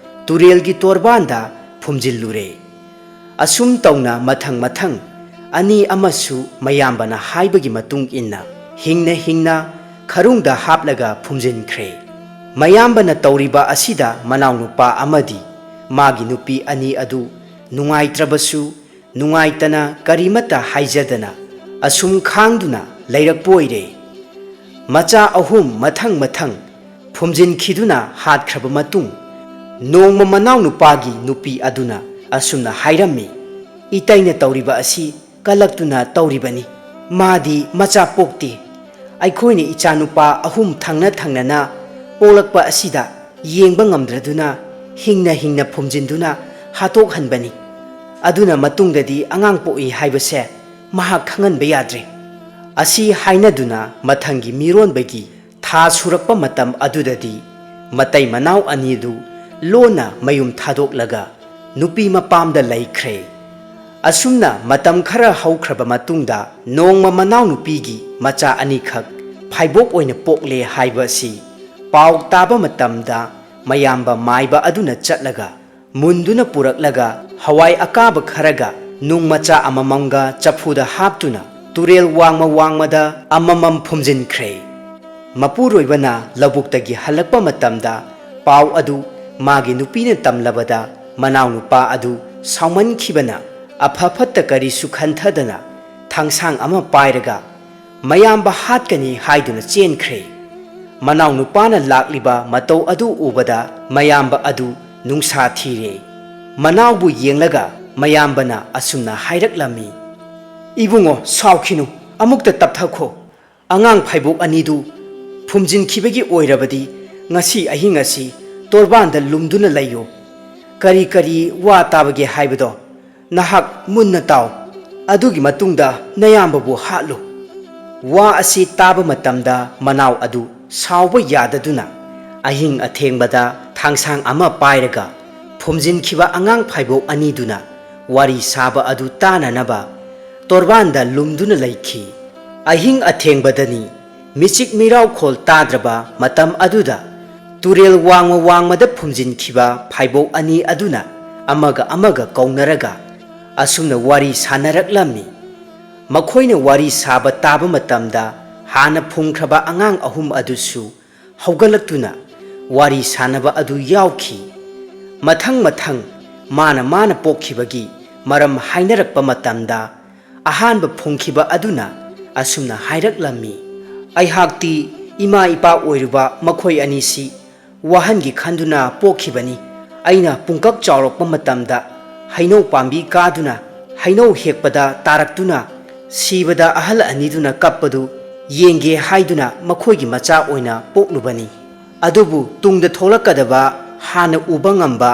ꯇꯨꯔꯦꯜꯒꯤ ꯇꯣꯔꯕꯥꯟꯗ ꯐꯨꯝꯖꯤꯜꯂꯨꯔꯦ꯫ ꯑꯁꯨꯝ ꯇꯧꯅ ꯃꯊꯪ ꯃꯊꯪ ꯑꯅꯤ ꯑꯃꯁꯨ ꯃꯌꯥꯝꯕꯅ ꯍꯥꯏꯕꯒꯤ ꯃꯇꯨꯡ ꯏꯟꯅ ꯍꯤꯡꯅ ꯍꯤꯡꯅ ꯈꯔꯨꯡꯗ ꯍꯥꯞꯂꯒ ꯐꯨꯝꯖꯤꯟꯈ꯭ꯔꯦ꯫ ꯃꯌꯥꯝꯕꯅ ꯇꯧꯔꯤꯕ ꯑꯁꯤꯗ ꯃꯅꯥꯎꯅꯨꯄꯥ ꯑꯃꯗꯤ ꯃꯥꯒꯤ ꯅꯨꯄꯤ ꯑꯅꯤ ꯑꯗꯨ ꯅꯨꯡꯉꯥꯏꯇ꯭ꯔꯕꯁꯨ, ꯅꯨꯡꯉꯥꯏꯇꯅ ꯀꯔꯤꯃꯠꯇ ꯍꯥꯏꯖꯗꯅ ꯑꯁꯨꯝ ꯈꯥꯡꯗꯨꯅ ꯂꯩꯔꯛꯄ ꯑꯣꯏꯔꯦ꯫ ꯃꯆꯥ ꯑꯍꯨꯝ ꯃꯊꯪ ꯃꯊꯪ ꯐꯨꯝꯖꯤꯟꯈꯤꯗꯨꯅ ꯍꯥꯠꯈ꯭ꯔꯕ ꯃꯇꯨꯡ, ꯅꯣꯡꯃ ꯃꯅꯥꯎꯅꯨꯄꯥꯒꯤ ꯅꯨꯄꯤ ꯑꯗꯨꯅ ꯑꯁꯨꯝꯅ ꯍꯥꯏꯔꯝꯃꯤ, "ꯏꯇꯩꯅ ꯇꯧꯔꯤꯕ ꯑꯁꯤ ꯀꯂꯛꯇꯨꯅ ꯇꯧꯔꯤꯕꯅꯤ꯫ ꯃꯥꯗꯤ ꯃꯆꯥ ꯄꯣꯛꯇꯦ꯫ ꯑꯩꯈꯣꯏꯅ ꯏꯆꯥꯅꯨꯄꯥ ꯑꯍꯨꯝ ꯊꯪꯅ ꯊꯪꯅꯅ ꯄꯣꯛꯂꯛꯄ ꯑꯁꯤꯗ ꯌꯦꯡꯕ ꯉꯝꯗ꯭ꯔꯗꯨꯅ ꯍꯤꯡꯅ ꯍꯤꯡꯅ ꯐꯨꯝꯖꯤꯟꯗꯨꯅ ꯍꯥꯠꯇꯣꯛꯍꯟꯕꯅꯤ꯫ ꯑꯗꯨꯅ ꯃꯇꯨꯡꯗꯗꯤ ꯑꯉꯥꯡ ꯄꯣꯛꯏ ꯍꯥꯏꯕꯁꯦ ꯃꯍꯥꯛ ꯈꯪꯍꯟꯕ ꯌꯥꯗ꯭ꯔꯦ"꯫ ꯑꯁꯤ ꯍꯥꯏꯅꯗꯨꯅ ꯃꯊꯪꯒꯤ ꯃꯤꯔꯣꯟꯕꯒꯤ ꯊꯥ ꯁꯨꯔꯛꯄ ꯃꯇꯝ ꯑꯗꯨꯗꯗꯤ ꯃꯇꯩ ꯃꯅꯥꯎ ꯑꯅꯤꯗꯨ ꯂꯣꯟꯅ ꯃꯌꯨꯝ ꯊꯥꯗꯣꯛꯂꯒ ꯅꯨꯄꯤ ꯃꯄꯥꯝꯗ ꯂꯩꯈ꯭ꯔꯦ꯫ ꯑꯁꯨꯝꯅ ꯃꯇꯝ ꯈꯔ ꯍꯧꯈ꯭ꯔꯕ ꯃꯇꯨꯡꯗ ꯅꯣꯡꯃ ꯃꯅꯥꯎꯅꯨꯄꯤꯒꯤ ꯃꯆꯥ ꯑꯅꯤꯈꯛ ꯐꯥꯏꯕꯣꯛ ꯑꯣꯏꯅ ꯄꯣꯛꯂꯦ ꯍꯥꯏꯕ ꯑꯁꯤ ꯄꯥꯎ ꯇꯥꯕ ꯃꯇꯝꯗ ꯃꯌꯥꯝꯕ ꯃꯥꯏꯕ ꯑꯗꯨꯅ ꯆꯠꯂꯒ ꯃꯨꯟꯗꯨꯅ ꯄꯨꯔꯛꯂꯒ ꯍꯋꯥꯏ ꯑꯀꯥꯕ ꯈꯔꯒ ꯅꯨꯡ ꯃꯆꯥ ꯑꯃꯃꯝꯒ ꯆꯐꯨꯗ ꯍꯥꯞꯇꯨꯅ ꯇꯨꯔꯦꯜ ꯋꯥꯡꯃ ꯋꯥꯡꯃꯗ ꯑꯃꯃꯝ ꯐꯨꯝꯖꯤꯟꯈ꯭ꯔꯦ꯫ ꯃꯄꯨꯔꯣꯏꯕꯅ ꯂꯧꯕꯨꯛꯇꯒꯤ ꯍꯜꯂꯛꯄ ꯃꯇꯝꯗ ꯄꯥꯎ ꯑꯗꯨ ꯃꯥꯒꯤ ꯅꯨꯄꯤꯅ ꯇꯝꯂꯕꯗ ꯃꯅꯥꯎꯅꯨꯄꯥ ꯑꯗꯨ ꯁꯥꯎꯃꯟꯈꯤꯕꯅ ꯑꯐ ꯐꯠꯇ ꯀꯔꯤꯁꯨ ꯈꯟꯊꯗꯅ ꯊꯥꯡꯁꯥꯡ ꯑꯃ ꯄꯥꯏꯔꯒ ꯃꯌꯥꯝꯕ ꯍꯥꯠꯀꯅꯤ ꯍꯥꯏꯗꯨꯅ ꯆꯦꯟꯈ꯭ꯔꯦ꯫ ꯃꯅꯥꯎꯅꯨꯄꯥꯅ ꯂꯥꯛꯂꯤꯕ ꯃꯇꯧ ꯑꯗꯨ ꯎꯕꯗ ꯃꯌꯥꯝꯕ ꯑꯗꯨ ꯅꯨꯡꯁꯥ ꯊꯤꯔꯦ꯫ ꯃꯅꯥꯎꯕꯨ ꯌꯦꯡꯂꯒ ꯃꯌꯥꯝꯕꯅ ꯑꯁꯨꯝꯅ ꯍꯥꯏꯔꯛꯂꯝꯃꯤ, "ꯏꯕꯨꯡꯉꯣ, ꯁꯥꯎꯈꯤꯅꯨ, ꯑꯃꯨꯛꯇ ꯇꯞꯊꯈꯣ꯫ ꯑꯉꯥꯡ ꯐꯥꯏꯕꯣꯛ ꯑꯅꯤꯗꯨ ꯐꯨꯝꯖꯤꯟꯈꯤꯕꯒꯤ ꯑꯣꯏꯔꯕꯗꯤ ꯉꯁꯤ ꯑꯍꯤꯡ ꯑꯁꯤ ꯇꯣꯔꯕꯥꯟꯗ ꯂꯨꯝꯗꯨꯅ ꯂꯩꯌꯨ꯫ ꯀꯔꯤ ꯀꯔꯤ ꯋꯥ ꯇꯥꯕꯒꯦ ꯍꯥꯏꯕꯗꯣ ꯅꯍꯥꯛ ꯃꯨꯟꯅ ꯇꯥꯎ꯫ ꯑꯗꯨꯒꯤ ꯃꯇꯨꯡꯗ ꯅꯌꯥꯝꯕꯕꯨ ꯍꯥꯠꯂꯨ"꯫ ꯋꯥ ꯑꯁꯤ ꯇꯥꯕ ꯃꯇꯝꯗ ꯃꯅꯥꯎ ꯑꯗꯨ ꯁꯥꯎꯕ ꯌꯥꯗꯗꯨꯅ ꯑꯍꯤꯡ ꯑꯊꯦꯡꯕꯗ ꯊꯥꯡꯁꯥꯡ ꯑꯃ ꯄꯥꯏꯔꯒ ꯐꯨꯝꯖꯤꯟꯈꯤꯕ ꯑꯉꯥꯡ ꯐꯥꯏꯕꯣꯛ ꯑꯅꯤꯗꯨꯅ ꯋꯥꯔꯤ ꯁꯥꯕ ꯑꯗꯨ ꯇꯥꯅꯅꯕ ꯇꯣꯔꯕꯥꯟꯗ ꯂꯨꯝꯗꯨꯅ ꯂꯩꯈꯤ꯫ ꯑꯍꯤꯡ ꯑꯊꯦꯡꯕꯗꯅꯤ, ꯃꯤꯆꯤꯛ ꯃꯤꯔꯥꯎꯈꯣꯜ ꯇꯥꯗ꯭ꯔꯕ ꯃꯇꯝ ꯑꯗꯨꯗ ꯇꯨꯔꯦꯜ ꯋꯥꯡꯃ ꯋꯥꯡꯃꯗ ꯐꯨꯝꯖꯤꯟꯈꯤꯕ ꯐꯥꯏꯕꯣꯛ ꯑꯅꯤ ꯑꯗꯨꯅ ꯑꯃꯒ ꯑꯃꯒ ꯀꯧꯅꯔꯒ ꯑꯁꯨꯝꯅ ꯋꯥꯔꯤ ꯁꯥꯟꯅꯔꯛꯂꯝꯃꯤ꯫ ꯃꯈꯣꯏꯅ ꯋꯥꯔꯤ ꯁꯥꯕ ꯇꯥꯕ ꯃꯇꯝꯗ, ꯍꯥꯟꯅ ꯐꯨꯝꯈ꯭ꯔꯕ ꯑꯉꯥꯡ ꯑꯍꯨꯝ ꯑꯗꯨꯁꯨ ꯍꯧꯒꯠꯂꯛꯇꯨꯅ ꯋꯥꯔꯤ ꯁꯥꯟꯅꯕ ꯑꯗꯨ ꯌꯥꯎꯈꯤ꯫ ꯃꯊꯪ ꯃꯊꯪ ꯃꯥꯅ ꯃꯥꯅ ꯄꯣꯛꯈꯤꯕꯒꯤ ꯃꯔꯝ ꯍꯥꯏꯅꯔꯛꯄ ꯃꯇꯝꯗ, ꯑꯍꯥꯟꯕ ꯐꯨꯝꯈꯤꯕ ꯑꯗꯨꯅ ꯑꯁꯨꯝꯅ ꯍꯥꯏꯔꯛꯂꯝꯃꯤ, "ꯑꯩꯍꯥꯛꯇꯤ ꯏꯃꯥ ꯏꯄꯥ ꯑꯣꯏꯔꯨꯕ ꯃꯈꯣꯏ ꯑꯅꯤꯁꯤ ꯋꯥꯍꯟꯒꯦ ꯈꯟꯗꯨꯅ ꯄꯣꯛꯈꯤꯕꯅꯤ꯫ ꯑꯩꯅ ꯄꯨꯡꯀꯛ ꯆꯥꯎꯔꯛꯄ ꯃꯇꯝꯗ ꯍꯩꯅꯧ ꯄꯥꯝꯕꯤ ꯀꯥꯗꯨꯅ ꯍꯩꯅꯧ ꯍꯦꯛꯄꯗ ꯇꯥꯔꯛꯇꯨꯅ ꯁꯤꯕꯗ ꯑꯍꯜ ꯑꯅꯤꯗꯨꯅ ꯀꯞꯄꯗꯨ ꯌꯦꯡꯒꯦ ꯍꯥꯏꯗꯨꯅ ꯃꯈꯣꯏꯒꯤ ꯃꯆꯥ ꯑꯣꯏꯅ ꯄꯣꯛꯂꯨꯕꯅꯤ꯫ ꯑꯗꯨꯕꯨ ꯇꯨꯡꯗ ꯊꯣꯛꯂꯛꯀꯗꯕ ꯍꯥꯟꯅ ꯎꯕ ꯉꯝꯕ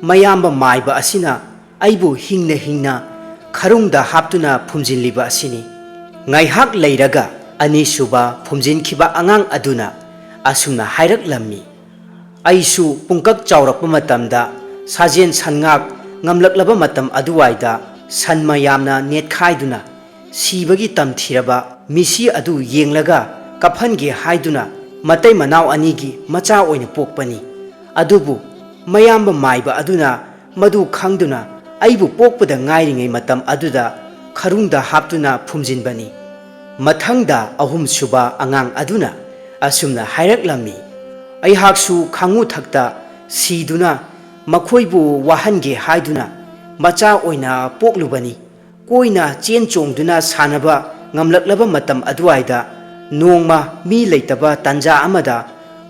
ꯃꯌꯥꯝꯕ ꯃꯥꯏꯕ ꯑꯁꯤꯅ ꯑꯩꯕꯨ ꯍꯤꯡꯅ ꯍꯤꯡꯅ ꯈꯔꯨꯡꯗ ꯍꯥꯞꯇꯨꯅ ꯐꯨꯝꯖꯤꯜꯂꯤꯕ ꯑꯁꯤꯅꯤ꯫" ꯉꯥꯏꯍꯥꯛ ꯂꯩꯔꯒ ꯑꯅꯤꯁꯨꯕ ꯐꯨꯝꯖꯤꯟꯈꯤꯕ ꯑꯉꯥꯡ ꯑꯗꯨꯅ ꯑꯁꯨꯝꯅ ꯍꯥꯏꯔꯛꯂꯝꯃꯤ, "ꯑꯩꯁꯨ ꯄꯨꯡꯀꯛ ꯆꯥꯎꯔꯛꯄ ꯃꯇꯝꯗ ꯁꯥꯖꯦꯟ ꯁꯟꯉꯥꯛ ꯉꯝꯂꯛꯂꯕ ꯃꯇꯝ ꯑꯗꯨꯋꯥꯏꯗ ꯁꯟ ꯃꯌꯥꯝꯅ ꯅꯦꯠꯈꯥꯏꯗꯨꯅ ꯁꯤꯕꯒꯤ ꯇꯝꯊꯤꯔꯕ ꯃꯤꯁꯤ ꯑꯗꯨ ꯌꯦꯡꯂꯒ ꯀꯞꯍꯟꯒꯦ ꯍꯥꯏꯗꯨꯅ ꯃꯇꯩ ꯃꯅꯥꯎ ꯑꯅꯤꯒꯤ ꯃꯆꯥ ꯑꯣꯏꯅ ꯄꯣꯛꯄꯅꯤ꯫ ꯑꯗꯨꯕꯨ ꯃꯌꯥꯝꯕ ꯃꯥꯏꯕ ꯑꯗꯨꯅ ꯃꯗꯨ ꯈꯪꯗꯨꯅ ꯑꯩꯕꯨ ꯄꯣꯛꯄꯗ ꯉꯥꯏꯔꯤꯉꯩ ꯃꯇꯝ ꯑꯗꯨꯗ ꯈꯔꯨꯡꯗ ꯍꯥꯞꯇꯨꯅ ꯐꯨꯝꯖꯤꯟꯕꯅꯤ꯫" ꯃꯊꯪꯗ ꯑꯍꯨꯝꯁꯨꯕ ꯑꯉꯥꯡ ꯑꯗꯨꯅ ꯑꯁꯨꯝꯅ ꯍꯥꯏꯔꯛꯂꯝꯃꯤ, "ꯑꯩꯍꯥꯛꯁꯨ ꯈꯥꯡꯉꯨꯊꯛꯇ ꯁꯤꯗꯨꯅ ꯃꯈꯣꯏꯕꯨ ꯋꯥꯍꯟꯒꯦ ꯍꯥꯏꯗꯨꯅ ꯃꯆꯥ ꯑꯣꯏꯅ ꯄꯣꯛꯂꯨꯕꯅꯤ꯫ ꯀꯣꯏꯅ ꯆꯦꯟ ꯆꯣꯡꯗꯨꯅ ꯁꯥꯟꯅꯕ ꯉꯝꯂꯛꯂꯕ ꯃꯇꯝ ꯑꯗꯨꯋꯥꯏꯗ ꯅꯣꯡꯃ ꯃꯤ ꯂꯩꯇꯕ ꯇꯥꯟꯖꯥ ꯑꯃꯗ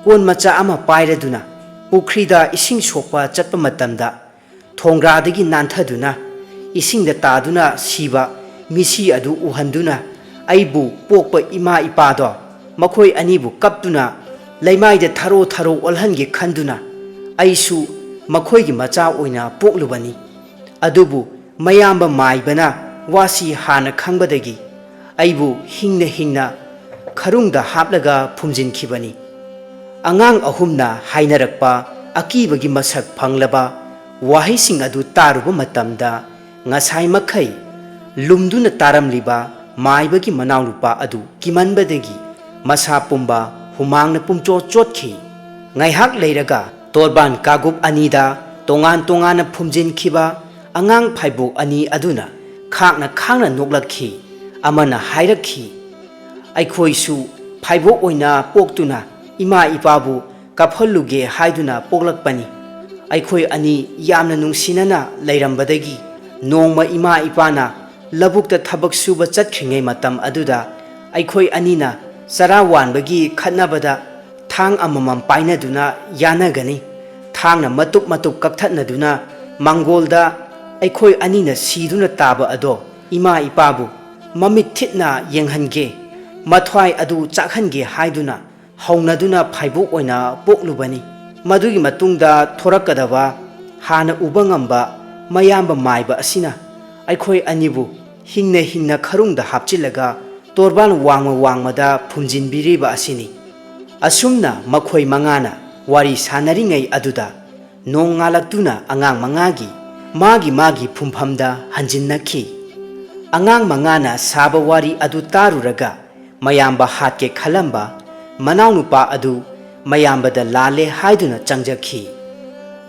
ꯀꯣꯟ ꯃꯆꯥ ꯑꯃ ꯄꯥꯏꯔꯗꯨꯅ ꯄꯨꯈ꯭ꯔꯤꯗ ꯏꯁꯤꯡ ꯁꯣꯛꯄ ꯆꯠꯄ ꯃꯇꯝꯗ ꯊꯣꯡꯒ꯭ꯔꯥꯗꯒꯤ ꯅꯥꯟꯊꯗꯨꯅ ꯏꯁꯤꯡꯗ ꯇꯥꯗꯨꯅ ꯁꯤꯕ ꯃꯤꯁꯤ ꯑꯗꯨ ꯎꯍꯟꯗꯨꯅ ꯑꯩꯕꯨ ꯄꯣꯛꯄ ꯏꯃꯥ ꯏꯄꯥꯗꯣ ꯃꯈꯣꯏ ꯑꯅꯤꯕꯨ ꯀꯞꯇꯨꯅ ꯂꯩꯃꯥꯏꯗ ꯊꯔꯣ ꯊꯔꯣ ꯑꯣꯜꯍꯟꯒꯦ ꯈꯟꯗꯨꯅ ꯑꯩꯁꯨ ꯃꯈꯣꯏꯒꯤ ꯃꯆꯥ ꯑꯣꯏꯅ ꯄꯣꯛꯂꯨꯕꯅꯤ꯫ ꯑꯗꯨꯕꯨ ꯃꯌꯥꯝꯕ ꯃꯥꯏꯕꯅ ꯋꯥꯁꯤ ꯍꯥꯟꯅ ꯈꯪꯕꯗꯒꯤ ꯑꯩꯕꯨ ꯍꯤꯡꯅ ꯍꯤꯡꯅ ꯈꯔꯨꯡꯗ ꯍꯥꯞꯂꯒ ꯐꯨꯝꯖꯤꯟꯈꯤꯕꯅꯤ꯫" ꯑꯉꯥꯡ ꯑꯍꯨꯝꯅ ꯍꯥꯏꯅꯔꯛꯄ ꯑꯀꯤꯕꯒꯤ ꯃꯁꯛ ꯐꯪꯂꯕ ꯋꯥꯍꯩꯁꯤꯡ ꯑꯗꯨ ꯇꯥꯔꯨꯕ ꯃꯇꯝꯗ, ꯉꯁꯥꯏ ꯃꯈꯩ ꯂꯨꯝꯗꯨꯅ ꯇꯥꯔꯝꯂꯤꯕ ꯃꯥꯏꯕꯒꯤ ꯃꯅꯥꯎꯅꯨꯄꯥ ꯑꯗꯨ ꯀꯤꯃꯟꯕꯗꯒꯤ ꯃꯁꯥ ꯄꯨꯝꯕ ꯍꯨꯃꯥꯡꯅ ꯄꯨꯝꯆꯣꯠ ꯆꯣꯠꯈꯤ꯫ ꯉꯥꯏꯍꯥꯛ ꯂꯩꯔꯒ ꯇꯣꯔꯕꯥꯟ ꯀꯥꯒꯨꯞ ꯑꯅꯤꯗ ꯇꯣꯉꯥꯟ ꯇꯣꯉꯥꯟꯅ ꯐꯨꯝꯖꯤꯟꯈꯤꯕ ꯑꯉꯥꯡ ꯐꯥꯏꯕꯣꯛ ꯑꯅꯤ ꯑꯗꯨꯅ ꯈꯥꯡꯅ ꯈꯥꯡꯅ ꯅꯣꯛꯂꯛꯈꯤ꯫ ꯑꯃꯅ ꯍꯥꯏꯔꯛꯈꯤ, "ꯑꯩꯈꯣꯏꯁꯨ ꯐꯥꯏꯕꯣꯛ ꯑꯣꯏꯅ ꯄꯣꯛꯇꯨꯅ ꯏꯃꯥ ꯏꯄꯥꯕꯨ ꯀꯞꯍꯜꯂꯨꯒꯦ ꯍꯥꯏꯗꯨꯅ ꯄꯣꯛꯂꯛꯄꯅꯤ꯫ ꯑꯩꯈꯣꯏ ꯑꯅꯤ ꯌꯥꯝꯅ ꯅꯨꯡꯁꯤꯅꯅ ꯂꯩꯔꯝꯕꯗꯒꯤ ꯅꯣꯡꯃ ꯏꯃꯥ ꯏꯄꯥꯅ ꯂꯧꯕꯨꯛꯇ ꯊꯕꯛ ꯁꯨꯕ ꯆꯠꯈ꯭ꯔꯤꯉꯩ ꯃꯇꯝ ꯑꯗꯨꯗ ꯑꯩꯈꯣꯏ ꯑꯅꯤꯅ ꯆꯔꯥ ꯋꯥꯟꯕꯒꯤ ꯈꯠꯅꯕꯗ ꯊꯥꯡ ꯑꯃꯃꯝ ꯄꯥꯏꯅꯗꯨꯅ ꯌꯥꯅꯒꯅꯤ꯫ ꯊꯥꯡꯅ ꯃꯇꯨꯞ ꯃꯇꯨꯞ ꯀꯛꯊꯠꯅꯗꯨꯅ ꯃꯥꯡꯒꯣꯜꯗ ꯑꯩꯈꯣꯏ ꯑꯅꯤꯅ ꯁꯤꯗꯨꯅ ꯇꯥꯕ ꯑꯗꯣ ꯏꯃꯥ ꯏꯄꯥꯕꯨ ꯃꯃꯤꯠ ꯊꯤꯠꯅ ꯌꯦꯡꯍꯟꯒꯦ, ꯃꯊ꯭ꯋꯥꯏ ꯑꯗꯨ ꯆꯥꯛꯍꯟꯒꯦ ꯍꯥꯏꯗꯨꯅ ꯍꯧꯅꯗꯨꯅ ꯐꯥꯏꯕꯣꯛ ꯑꯣꯏꯅ ꯄꯣꯛꯂꯨꯕꯅꯤ꯫ ꯃꯗꯨꯒꯤ ꯃꯇꯨꯡꯗ ꯊꯣꯔꯛꯀꯗꯕ ꯍꯥꯟꯅ ꯎꯕ ꯉꯝꯕ ꯃꯌꯥꯝꯕ ꯃꯥꯏꯕ ꯑꯁꯤꯅ ꯑꯩꯈꯣꯏ ꯑꯅꯤꯕꯨ ꯍꯤꯡꯅ ꯍꯤꯡꯅ ꯈꯔꯨꯡꯗ ꯍꯥꯞꯆꯤꯜꯂꯒ ꯇꯣꯔꯕꯥꯟ ꯋꯥꯡꯃ ꯋꯥꯡꯃꯗ ꯐꯨꯝꯖꯤꯟꯕꯤꯔꯤꯕ ꯑꯁꯤꯅꯤ꯫" ꯑꯁꯨꯝꯅ ꯃꯈꯣꯏ ꯃꯉꯥꯅ ꯋꯥꯔꯤ ꯁꯥꯟꯅꯔꯤꯉꯩ ꯑꯗꯨꯗ ꯅꯣꯡ ꯉꯥꯜꯂꯛꯇꯨꯅ ꯑꯉꯥꯡ ꯃꯉꯥꯒꯤ ꯃꯥꯒꯤ ꯃꯥꯒꯤ ꯐꯨꯝꯐꯝꯗ ꯍꯟꯖꯤꯟꯅꯈꯤ꯫ ꯑꯉꯥꯡ ꯃꯉꯥꯅ ꯁꯥꯕ ꯋꯥꯔꯤ ꯑꯗꯨ ꯇꯥꯔꯨꯔꯒ ꯃꯌꯥꯝꯕ ꯍꯥꯠꯀꯦ ꯈꯜꯂꯝꯕ ꯃꯅꯥꯎꯅꯨꯄꯥ ꯑꯗꯨ ꯃꯌꯥꯝꯕꯗ ꯂꯥꯜꯂꯦ ꯍꯥꯏꯗꯨꯅ ꯆꯪꯖꯈꯤ꯫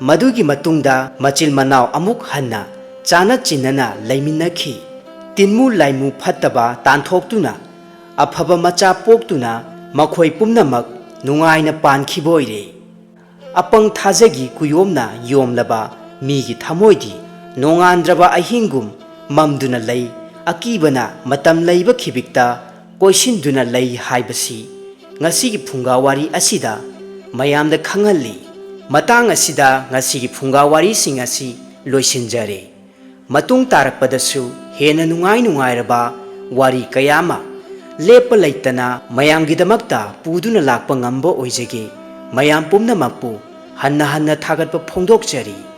ꯃꯗꯨꯒꯤ ꯃꯇꯨꯡꯗ ꯃꯆꯤꯜ ꯃꯅꯥꯎ ꯑꯃꯨꯛ ꯍꯟꯅ ꯆꯥꯅ ꯆꯤꯟꯅꯅ ꯂꯩꯃꯤꯟꯅꯈꯤ꯫ ꯇꯤꯟꯃꯨ ꯂꯥꯏꯃꯨ ꯐꯠꯇꯕ ꯇꯥꯟꯊꯣꯛꯇꯨꯅ ꯑꯐꯕ ꯃꯆꯥ ꯄꯣꯛꯇꯨꯅ ꯃꯈꯣꯏ ꯄꯨꯝꯅꯃꯛ ꯅꯨꯡꯉꯥꯏꯅ ꯄꯥꯟꯈꯤꯕ ꯑꯣꯏꯔꯦ꯫ ꯑꯄꯪ ꯊꯥꯖꯒꯤ ꯀꯨꯌꯣꯝꯅ ꯌꯣꯝꯂꯕ ꯃꯤꯒꯤ ꯊꯃꯣꯏꯗꯤ ꯅꯣꯡꯉꯥꯟꯗ꯭ꯔꯕ ꯑꯍꯤꯡꯒꯨꯝ ꯃꯝꯗꯨꯅ ꯂꯩ, ꯑꯀꯤꯕꯅ ꯃꯇꯝ ꯂꯩꯕ ꯈꯤꯕꯤꯛꯇ ꯀꯣꯏꯁꯤꯟꯗꯨꯅ ꯂꯩ ꯍꯥꯏꯕꯁꯤ ꯉꯁꯤꯒꯤ ꯐꯨꯡꯒꯥ ꯋꯥꯔꯤ ꯑꯁꯤꯗ ꯃꯌꯥꯝꯗ ꯈꯪꯍꯜꯂꯤ꯫ ꯃꯇꯥꯡ ꯑꯁꯤꯗ ꯉꯁꯤꯒꯤ ꯐꯨꯡꯒꯥ ꯋꯥꯔꯤꯁꯤꯡ ꯑꯁꯤ ꯂꯣꯏꯁꯤꯟꯖꯔꯦ꯫ ꯃꯇꯨꯡ ꯇꯥꯔꯛꯄꯗꯁꯨ ꯍꯦꯟꯅ ꯅꯨꯡꯉꯥꯏ ꯅꯨꯡꯉꯥꯏꯔꯕ ꯋꯥꯔꯤ ꯀꯌꯥ ꯑꯃ ꯂꯦꯞꯄ ꯂꯩꯇꯅ ꯃꯌꯥꯝꯒꯤꯗꯃꯛꯇ ꯄꯨꯗꯨꯅ ꯂꯥꯛꯄ ꯉꯝꯕ ꯑꯣꯏꯖꯒꯦ꯫ ꯃꯌꯥꯝ ꯄꯨꯝꯅꯃꯛꯄꯨ ꯍꯟꯅ ꯍꯟꯅ ꯊꯥꯒꯠꯄ ꯐꯣꯡꯗꯣꯛꯆꯔꯤ꯫